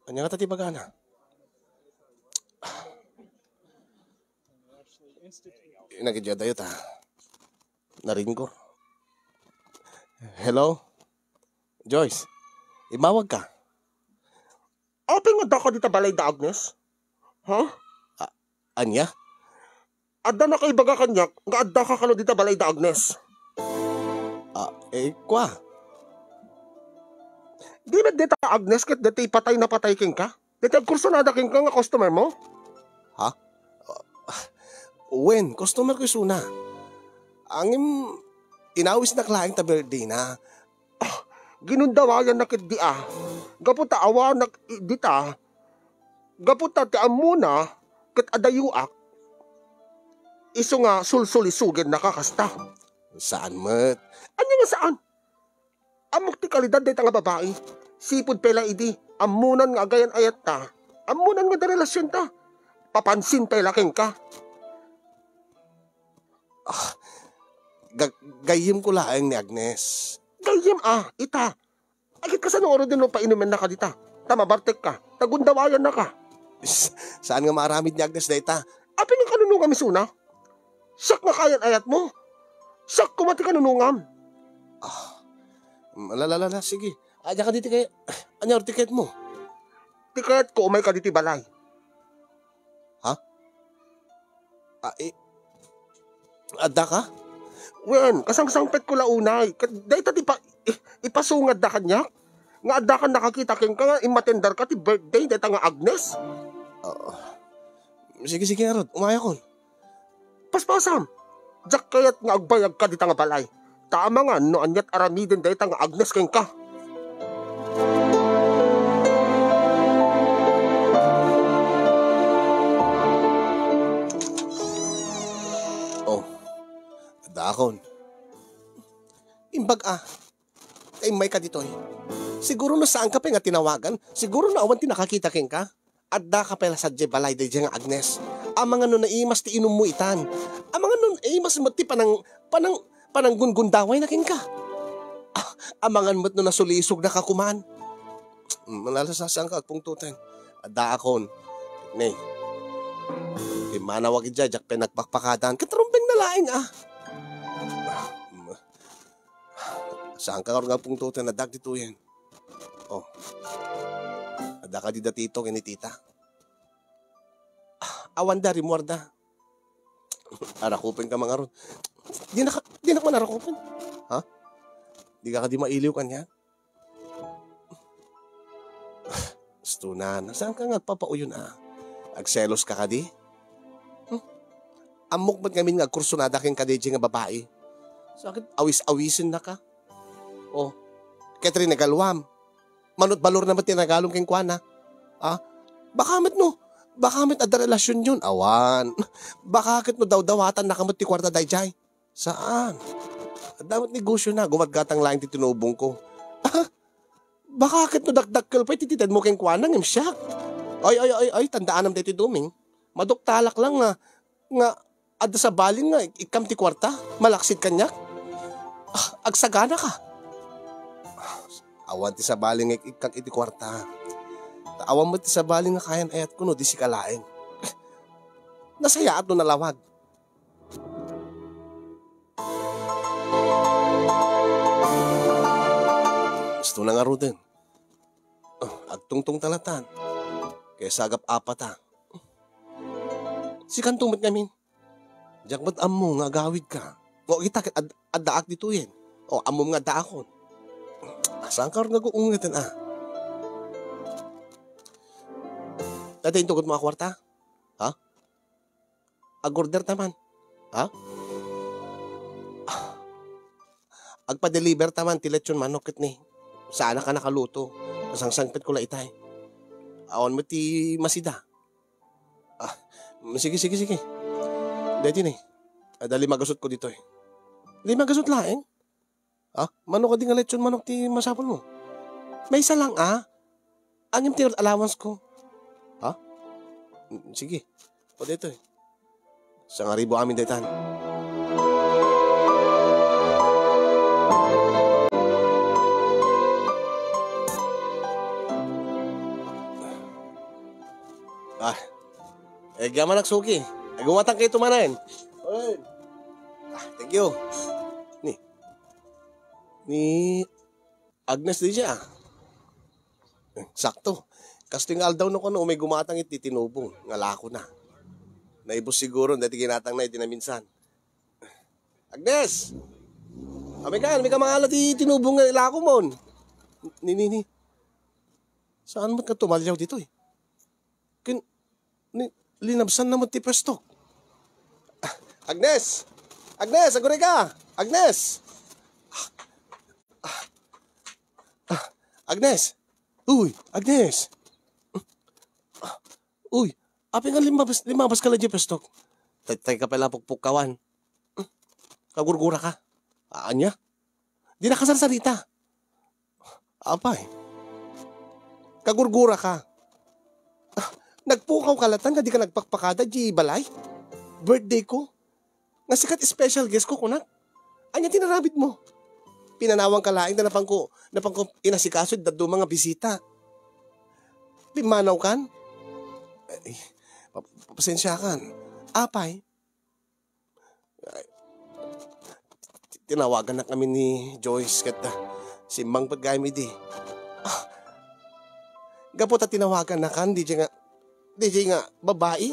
Ania ngata ti ibagana? Nagidya dayo ta. Naringgo. Hello? Joyce, imawagka? Apay nga addaka dita balay da Agnes? Ha? A-, ania? Adda nakaibaga kaniak nga addaka kano dita balay da Agnes. Ah, eh, kua? Di met dita Agnes ket dita ipatay napatay kenka? Dita agkursunada kenka nga customer mo? Ha? Ah, wen, customer ko isuna. Ngem, inawisnak laeng ta birthday na. Ah, ginundawayanna ketdi a. Gapu ta awanak i-, dita. Gapu ta ti ammona ket adayoak. Isu nga sulsulisogennaka kasta. Saan met. Ania nga saan? Ammok ti kalidad dayta nga babai. Sipud pay la idi, ammonan nga agayan-ayatta. Ammonan nga da relasionta. Papansin pay la kenka. Ah, ga-, gayyemko laeng ni Agnes. Gayyem a, ita. Agit kasano ngaruden no painumennaka dita? Ta mabartekka, ta gundawayannaka. S-, saan nga maaramid ni Agnes dayta? Apay nga kanunongam isuna? Siak nga kaayan-ayatmo. Siak koma ti kanunongam. Ah, mm, ala, ala, ala, sige. Adda ka diti kay, ania ti kayatmo? Ti kayatko, umayka diti balay. Ha? Ah, eh, adda ka? Wen, kasangsangpetko la unay. Ket dayta ti pa-, i-, ipasungadda kaniak? Nga adda kan nakakita kenka nga immatendarka ti birthday dayta nga Agnes? Ah, sige, sige, ngarud. Umayakon. Paspasam! Diak kayat nga agbayagka dita nga balay. Ta amangan no aniat aramiden dayta nga Agnes kenka. Oh, adakon. Imbag a, ta immayka ditoy. Siguro no saanka pay nga tinawagan, siguro no awan ti nakakita kenka. Addaka pay la sadiay balay daydiay nga Agnes. Amangan no naimas ti inummo itan. Amangan no naimas met ti panang-, panang-, pananggungundawayna kenka. Ah, amangan met no nasulisognaka koman. Mm, ala, saanka agpungtoten. Addaakon. Ne. Immanawak idiay, diak pay nagpakpakadan. Ket rumbeng na laeng, ah. Mm. Saanka ngarud nga agpungtoten, addaak ditoyen. Oh. Adda kadi da Tito ken ni Tita? Ah, awan da, rimmuar da. Arakupen ka man ngarud. Di na ka, di na ka man arakupen. Ha? Di ka kadi mailiw kaniak? Astunan, saan ka nga agpapauyon a? Agselos ka kadi? Hmm? Ammok met ngamin nga agkursunada kenka daydiay nga babai. Sakit, awis-awisen na ka. Oh, ket rinagalwam. Mano't balor na met ti nagalom kenkuana. Ah, baka met no, baka met adda relasionyon. Awan. Baka ket no dawdawatan na ka met ti kuarta daydiay. Saan? Adda met negosio na, gumatgatang laeng ti tinubong ko. Baka ket no dakdakkel pay ti titedmo kenkuana ngem siak. Ay, ay, ay, ay, tandaanam daytoy, Doming. Maduktalak lang nga, nga adda sabali nga ik-, ikkam ti kuarta, malaksid kaniak. Ah, agsagana ka. Awan ti sabali nga ik-, ikkak iti kuarta. Ta awan met ti sabali nga kayan-ayatko no di sika laeng. Nasayaat no nalawag. Gusto na ngaruden. Oh, agtungtong talatan. Kaysa agap-apata. Sikanto met ngamin. Diak met ammo nga agawid ka. O, kita ket ad-, addaak ditoyen. O, ammom nga addaakon. Saan ka nga gu-, ungeten, ah? Daytoy intugot mo a kuarta? Ha? Ag-order ta man. Ha? Agpa-deliver ta man ti lechon manok ket ni. Saanak a nakaluto. Nasangsangpetko la itay. Awan met ti masida. Ah, sige, sige, sige. Daytoy ni. Adda lima gasutko ditoy. Lima gasut laeng? Ah, mano kadi nga lechon manok ti masapulmo? Maysa lang, ah. Ngem ti allowance ko. Ha? Mm, sige. O, daytoy. Sangaribu amin daytan. Ah. Eg, amannak suki. Agumatang kayo tumanen. Oy. Ah, thank you. Ni, ni Agnes di siya. Eh, sakto. Kastoy nga aldaw no kano, umay gumatang iti tinubong nga lako na. Naibus siguro dati ginatang na iti naminsan. Agnes! Kami kan, may kamangala ti tinubong nga ilako mon. Ni, ni, ni. Saan mo ka tumalyaw dito eh? Kin, ni, linabsan na mo ti pwesto. Ah, Agnes! Agnes, aguray ka! Agnes! Ah, ah, ah, Agnes! Uy, Agnes! Ah, uy, apay nga limabas, limabas ka la di pwesto? Tay, tay ka pala pukpukawan. Kagurgura ka. Anya? Di nakasarsarita. Apay, kagurgura ka. Ah, nagpukaw ka latan nga di ka nagpakpakada di balay? Birthday ko. Nga sikat special guest ko, kunak. Anya ti narabit mo? Pinanawan ka laeng ta napangko, napangko inasikaso dadduma nga bisita. Pimmanaw kan? Ay, pa-, pasensya kan. Apay, Ay, ti-, tinawagan na kami ni Joyce ket, ah, simmang pagayam idi. Ah, gapu ta tinawagan na kan, di nga, di nga babai.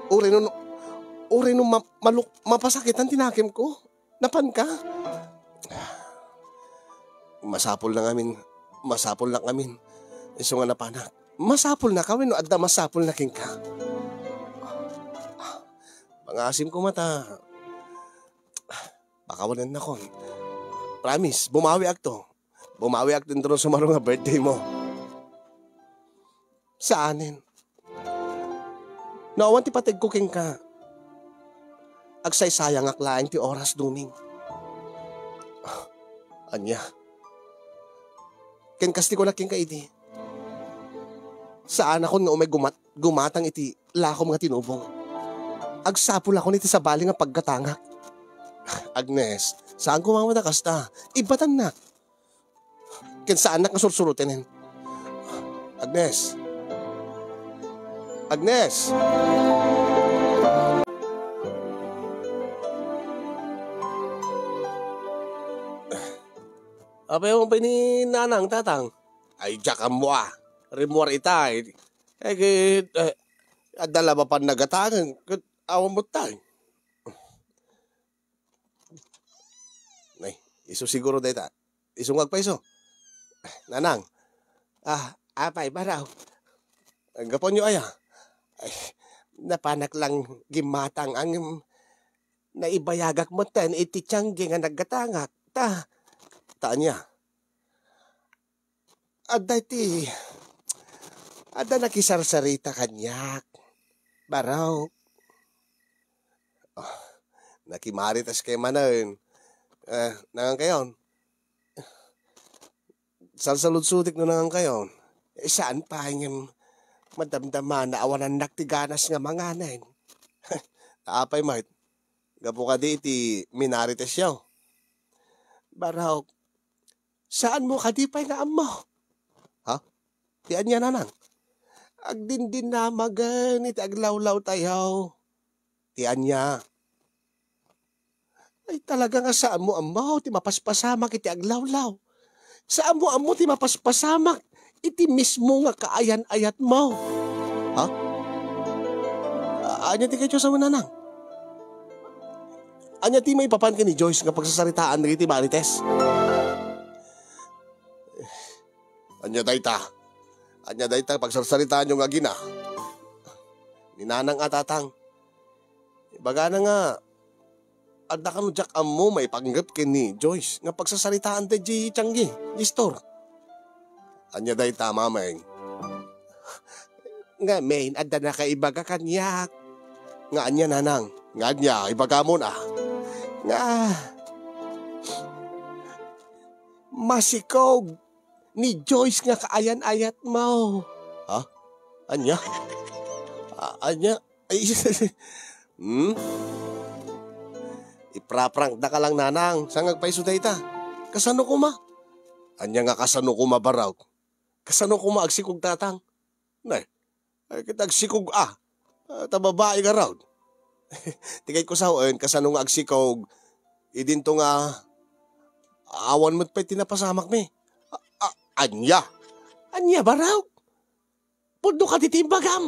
Uri no, uri no ma-, maluk-, mapasakitan ti nakem ko. Napan ka? Masapul na ngamin, masapul na ngamin. Isu nga napanak. Masapul na ka wenno adda masapul na kenka? Pangasim ko mata. Baka wanan nakon. Promise, bumawi akto. Bumawi akto intro sa maro nga birthday mo. Saanen? No awan ti pategko kenka, agsaysayangak laeng ti oras, Doming. Ania? Ken kasti ko na kenka idi. Saanakon nga umay gumat-, gumatang iti lakom nga tinubong. Agsapulakon iti sabali nga paggatangak. Agnes, saan ko mamata kasta. Ibatannak. Ken saannak nga sursurotenen. Agnes. Agnes! Apay mo pay ni nanang, tatang? Ay, diak ammo, ah. Rimmuar ita, eh. Eh, ket, eh, adda la mapan nagatangen, ket awan met tay. Nay, isu siguro dayta. Isu nga agpayso. Nanang. Ah, apay, baraw. Gapuanyo aya? Ay, napanak lang gimmatang ngem naibayagak metten iti tianggi nga naggatangak. Ta, ta ania? Adda iti, adda nakisarsarita kaniak. Baraw. Ah, nakimarites kay manen. Eh, nangan kayon? Salsaludsudik no nangan kayon. Eh, saan pay ngem madamdama na awanannak ti ganas nga manganen. Apay met? Gapu kadi iti minaritesyo? Baraw, saanmo kadi pay nga ammo? Ha? Ti ania, nanang? Agdindinamagen iti aglawlawtayo. Ti ania? Ay, talaga nga saanmo ammo ti mapaspasamak iti aglawlaw. Saanmo ammo ti mapaspasamak iti mismo nga kaayan-ayatmo. Ha? A-, ania ti kayatyo sawen, nanang? Ania ti maipapan ken ni Joyce nga pagsasaritaan dagiti marites? Ania dayta? Ania dayta pagsarsaritaanyo nga agina? Ni nanang a, tatang. Ibagana nga, adda kano diak ammo maipanggep ken ni Joyce nga pagsasaritaan daydiay tianggi, Nestor. Ania dayta, mameng? Ngamin, adda nakaibaga kaniak. Nga ania, nanang? Nga ania? Ibagamon a. Nga masikog ni Joyce nga kaayan-ayatmo. Ha? Ania? A-, ania? Ay, hmm? Ipraprankdaka lang, nanang. Saan nga agpayso dayta? Kasano koma? Ania nga kasano koma, baraw? Kasano koma agsikog, tatang? Nay, ay, ket agsikog a. Ah, ta babai ngarud. Ti kayatko sawen, kasano nga agsikog idinto nga awan met pay ti napasamakmi. A-, a-, ania? Ania, baraw? Pudno kadi ti imbagam?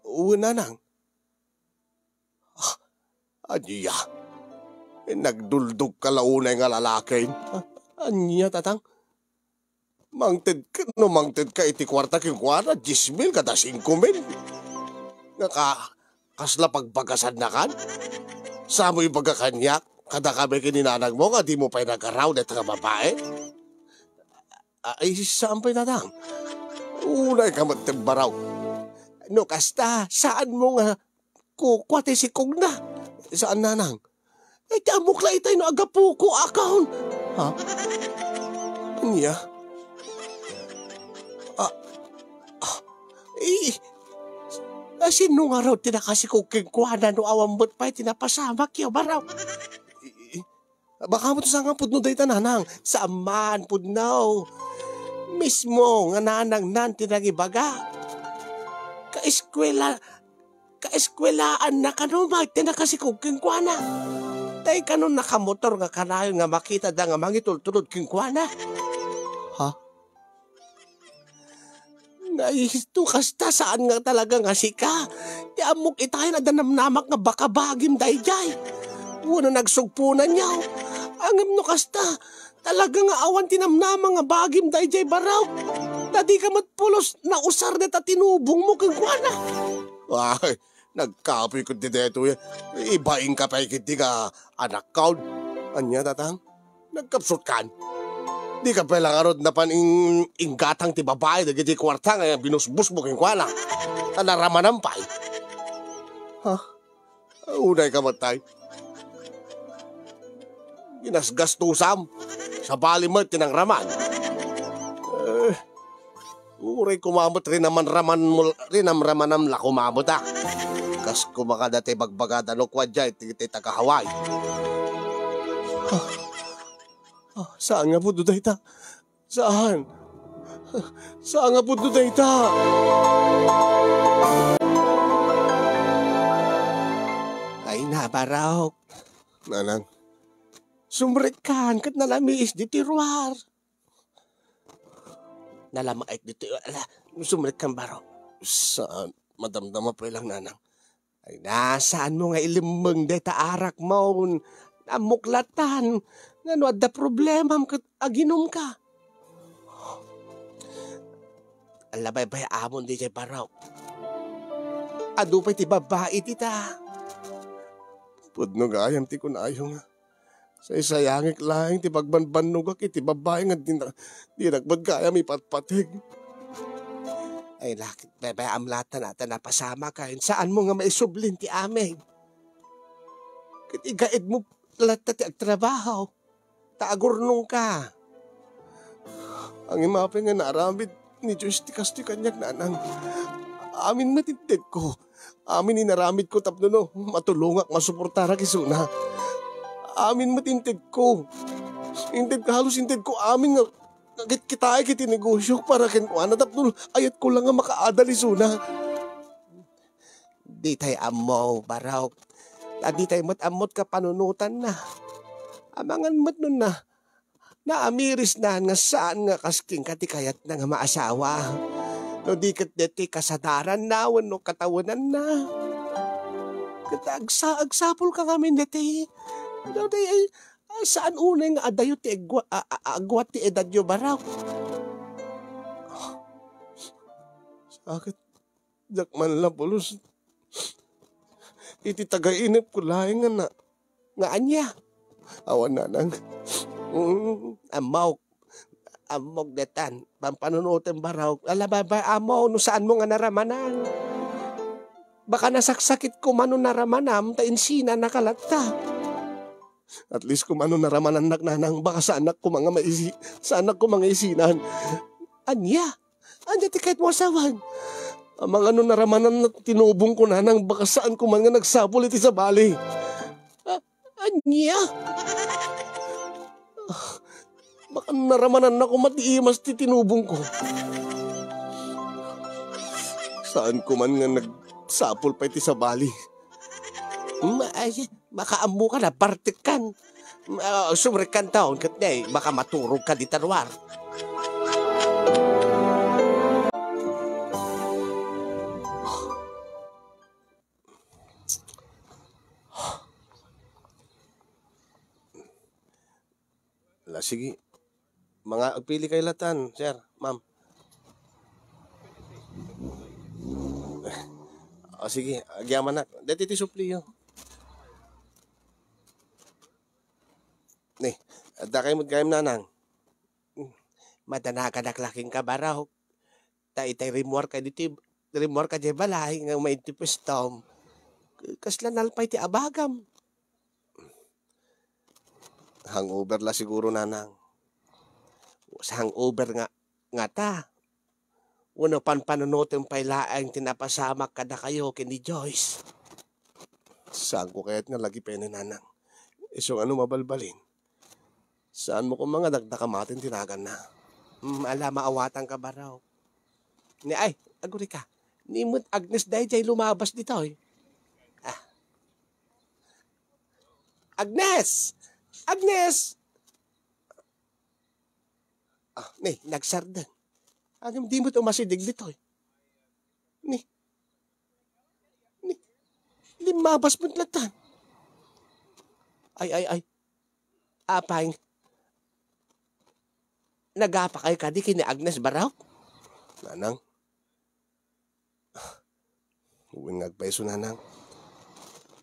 Wen, nanang. Ah, ania? Nagduldogka la unay nga lalaki. Ah, ania, tatang? Mangted ka, no mangted ka iti kuarta kenkuana, dies mil kada singko mil. Nga ka, kasla pagbagasannakan? Saanmo ibaga kaniak, kadakami ken ni nanangmo nga dimo pay nagaraw dayta nga babai? A-, ay, saan pay, tatang? Unayka met ti baraw. No kasta, saanmo nga kukua ti sikogna? Saan, nanang? Ay, ti ammok la itay no agapoko, akon. Ha? Ania? Ah, ah, eh, a, sino ngarud ti nakasikog kenkuana no awan met pay ti napasamakyo, baraw? Eh, eh, baka met saan nga pudno dayta, nanang? Saan man pudno. Mismo nga nanangnan ti nangibaga. Kaeskuela, kaeskuelaanna kano met ti nakasikog kenkuana. Tay kano nakamotor nga kanayon nga makitada nga mangitultulod kenkuana. Ha? Naisto, kasta saan nga talaga nga sika. Ti ammok itayen, adda namnamak nga baka bagim daydiay. Wenno nagsugponanyo. Ngem no kasta, talaga nga awan ti namnama nga bagim daydiay, baraw. Ta dika met pulos nausar dayta tinubongmo kenkuana. Ay, nagkapoy ketdi daytoy. Ibainka pay ketdi nga anakkon. Ania, tatang? Nagkapsutkan? Dika pay la ngarud napan ing-, inggatang ti babai dagiti kuarta nga binusbosmo kenkuana. Ta naramanan pay. Ha? Unayka met tay. Ginasgastosam. Sabali met ti nangraman. Eh, uray koma met rinamanraman mo, rinamramanam la koma met, a. Kas koma kada ti bagbagada no kua diay ti, ti taga-Hawaii. Ah, ah, saan nga pudno dayta? Saan? Saan nga pudno dayta? Ay, nabarok. Nanang. Sumrekkan ket nalamiis ditoy ruar. Nalamaek ditoy. Ala, sumrekkan, Barok. Saan? Madamdama pay lang, Nanang. Ay, na, saanmo nga ilemmeng dayta arakmo? Ammok latta. Ngano adda problemam ket aginumka? Ala, baybay-amon diay, Barok. Adu pay ti babbai dita. Pudno gayam ti kunayo nga saysayangek laeng ti pagbanbannogak iti babbai nga dina-, dinak met gayam ipatpateg. Ay, lakit, baybay-am latta, ta napasamaken. Saanmo nga maisublin ti amin? Ket igaedmo latta ti agtrabaho, ta agurnongka. Ngem apay nga naaramid ni Diyos ti kastoy kaniak, Nanang? Amin met intedko. Amin inaramidko tapno no matulongak, masuportarak isuna. Amin met intedko. Inted, halos intedko amin nga, nga kitkitaek iti negosiok para kenkuana tapno ayatko la nga makaadal isuna. Ditay ammo, Barok. Ta ditay met ammo ti kapanunotanna. Amangan met no na, naamirisnan nga saan nga kas kenka ti kayatna nga maasawa. No di ket ditoy kasadaranna wenno katawenanna. Ket agsa-, agsapulka ngamin ditoy. No di ay, ay, saan unay nga adayo ti agwa-, a-, a-, agwat ti edadyo, Barok? Sakit. Diak man la pulos iti tagainepko laeng nga na-, nga ania? Awan, Nanang. Mm, ammok. Ammok daytan. Pampanunotem, Barok. Ala, baybay-ammo no saanmo nga naramanan. Baka nasaksakitko man no naramanam, ta insinanaka latta. At least koma no naramanannak, Nanang, baka saanak koma nga maisi-, saanak koma nga isinan. Ania? Ania ti kayatmo a sawen? Amangan no naramanannak ti tinubongko, Nanang, baka saan koma nga nagsapul iti sabali. A-, ania? Baka naramanannak koma ti imas ti tinubongko. Saan koma nga nagsapul pay ti sabali. Ma-, ay, Makaammoka, nabartekkan. Ah, sumrekkan taon, ket ne, baka maturogka dita ruar. La, sige. Mga, agpili kayo latan, sir, ma'am. O, sige, agyamanak. Deti ti supliyo. Ni, adda kayo met gayam, Nanang. Madanaganak la kenka, Barok. Ta itay rimmuarka ditoy, rimmuarka diay balay nga umaid ti puestom. Kasla nalpay ti abagam. Hangover la siguro, Nanang. Sa hangover nga, ngata. Wenno panpanunotem pay laeng ti napasamak kadakayo ken ni Joyce. Saanko kayat nga lagipen, Nanang? Isu nga no mabalbalin, saanmo koma nga dakdakamaten ti naganna. Hmm, ala, maawatanka, Barok. Ni, ay, agurika. Ni met Agnes daydiay lumabas ditoy. Ah. Agnes! Agnes! Ah, ni, nagsardeng. Ngem di met umasideg ditoy. Ni, ni, limmabas met latan. Ay, ay, ay. Apay, nagapakay kadi ken ni Agnes, Barok? Nanang. Wen nga agpayso, Nanang.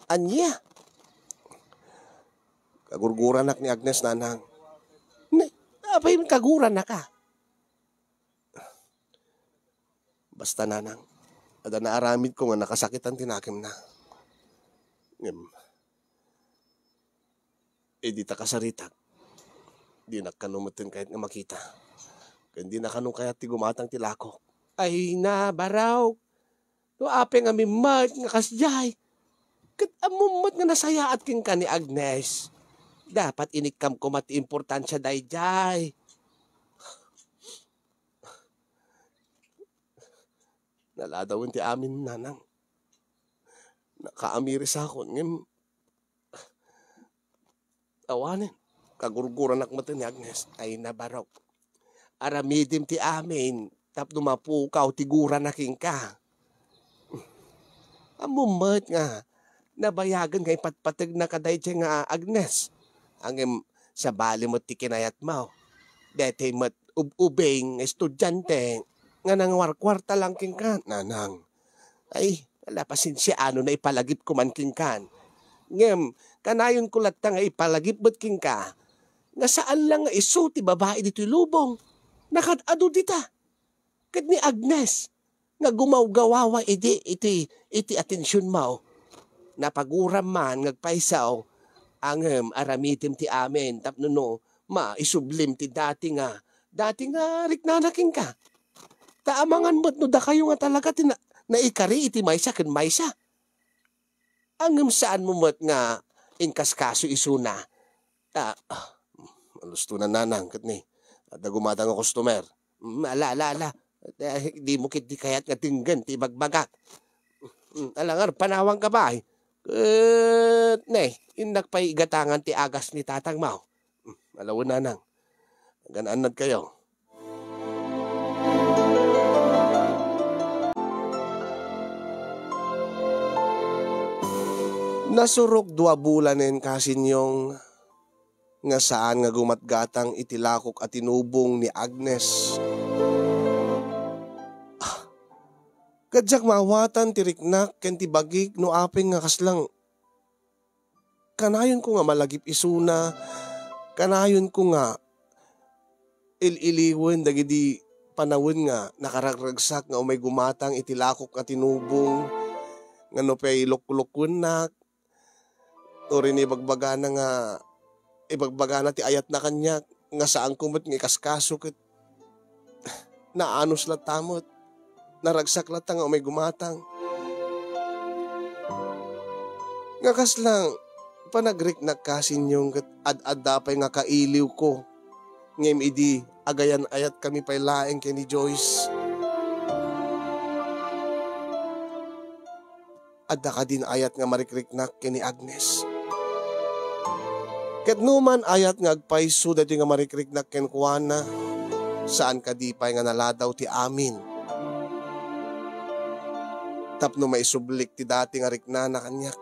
Ania? Kagurguranak ni Agnes, Nanang. Ne, apay met kagurannaka? Basta, Nanang, adda naaramidko nga nakasakitan ti nakemna. Ngem, idi ta kasaritak, dinak kano metten kayat nga makita. Ken dina kano kayat ti gumatang ti lakok. Ay na, Barok. No apay ngamin met nga kasdiay, ket ammom met nga nasayaat kenka ni Agnes. Dapat inikkam koma ti importansia daydiay. Naladawen ti amin, Nanang. Nakaamirisakon, ngem awanen, kagurguranak met ni Agnes. Ay na, Barok. aramidem ti amin tapno mapukaw ti gurana kenka. Ammom met nga nabayagen nga ipatpategna kadaydiay nga Agnes. Ngem sabali met ti kinayatmo. Daytoy met ub-ubing nga estudiante nga nangwarkuarta lang kenka, nanang. Ay, ala, pasensiaano nga ipalagipko man kenka. Ngem, kanayonko latta nga ipalagip met kenka nga saan lang nga isu ti babai ditoy lubong. Nakad-adu dita. Ket ni Agnes nga gumawgawawa idi iti, iti atensionmo. Napaguram man nga agpayso, ngem aramidem ti amin tapno no maisublim ti dati nga, dati nga riknana kenka. Ta amangan met no dakayo nga talaga ti na-, naikari iti maysa ken maysa. Ngem saanmo met nga inkaskaso isuna. Ta, ah, malustonan, nanang, ket ni, adda gumatang a customer. Mm, ala, ala, ala. Eh, dimo ketdi kayat nga denggen ti ibagbagak. Mm, ala ngarud, panawanka pay. Ket, ne, innak pay igatangan ti agas ni tatangmo. Mm, ala wen, nanang. Agan-annadkayo. Nasurok dua bulanen, Kasinyong, nga saan nga gumatgatang iti lakok a tinubong ni Agnes. Ah, ket diak maawatan ti riknak ken ti bagik no apay nga kaslang kanayonko nga malagip isuna, kanayonko nga il-iliwen dagidi panawen nga nakaragragsak nga umay gumatang iti lakok nga tinubong, nga no pay luklukuennak, uray ibagbagana nga, ibagbagana ti ayatna kaniak, nga saanko met nga ikaskaso ket naanus latta met. Naragsak latta nga umay gumatang. Nga kasla panagriknak, Kasinyong, ket ad-adda pay nga kailiwko. Ngem idi agayan-ayatkami pay laeng ken ni Joyce, adda kadin ayat nga marikriknak ken ni Agnes. Ket no man ayat nga agpayso daytoy nga marikriknak kenkuana, saan kadi pay nga naladaw ti amin tapno maisublik ti dati nga riknana kaniak.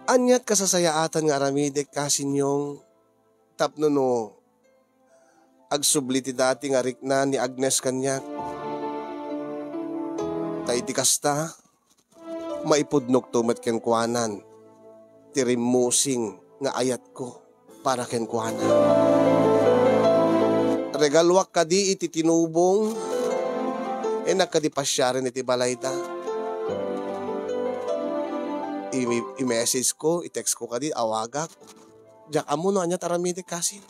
Aniat kasasayaatan nga aramidek, Kasinyong, tapno no agsubli ti dati nga rikna ni Agnes kaniak. Ta iti kasta, maipudnokto met kenkuanan ti rimmusing nga ayatko para kenkuana. Regaluak kadi iti tinubong, innak kadi pasiaren iti balayda. I-, i-message ko, i-text ko kadi, awagak. Diak ammo no ania ti aramidek, Kasin.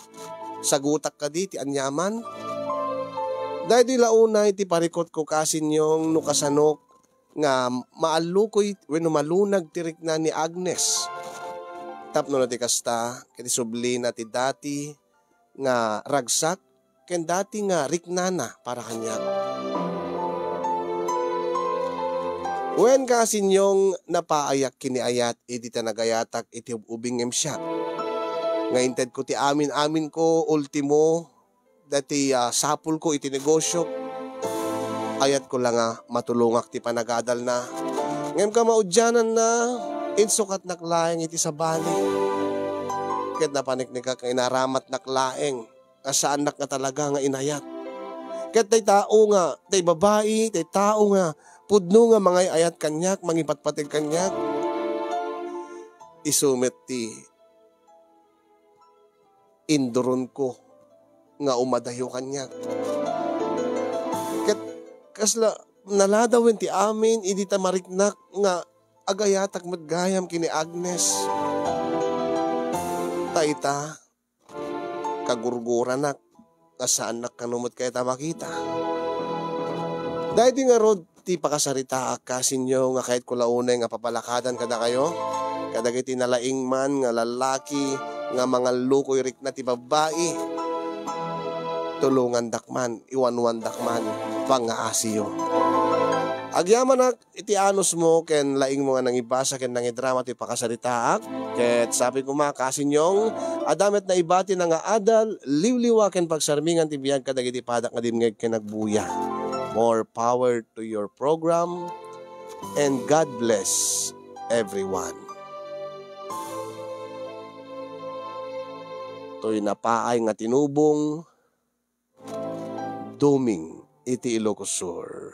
Sagutak kadi ti aniaman. Daydi la unay ti parikutko, Kasinyong, no kasanok nga maallukoy wenno malunag ti rikna ni Agnes. Tapno no ti kasta, ket isublina ti dati nga ragsak ken dati nga riknana para kaniak. Wen, Kasinyong, napaayak ken ni ayat idi ta nagayatak iti ub-ubing ngem siak. Nga intedko ti amin-aminko, ultimo, dati, ah, sapulko iti negosiok. Ayatko la nga matulongak ti panagadalna. Ngem kamaudiananna, insukatnak laeng iti sabali. Ket napaniknekak nga inaramatnak laeng nga saannak nga talaga nga inayat. Ket tay tao nga, tay babai, tay tao nga pudno nga mangay-ayat kaniak, mangipatpateg kaniak, isu met ti induronko nga umadayo kaniak. Ket kasla naladawen ti amin idi ta mariknak nga agayatak met gayam ken ni Agnes. Ta ita, kagurguranak nga saannak kano met kayat a makita. Daydi ngarud ti pakasaritaak, Kasinyo, nga kayatko la unay nga papalakadan kadakayo, kadagiti nalaing man nga lallaki nga mangallukoy rikna ti babbai. Tulongandak man, iwanwandak man, pangngaasiyo. Agyamanak iti anusmo ken laingmo nga nangibasa ken nangidrama ti pakasaritaak. Ket sapay koma, Kasinyong, adda met naibatina nga adal, liwliwa ken pagsarmingan ti biag kadagiti padak nga dimngeg ken agbuya. More power to your program, and God bless everyone. Toy napaay nga tinubong, Duming iti Ilocos Sur.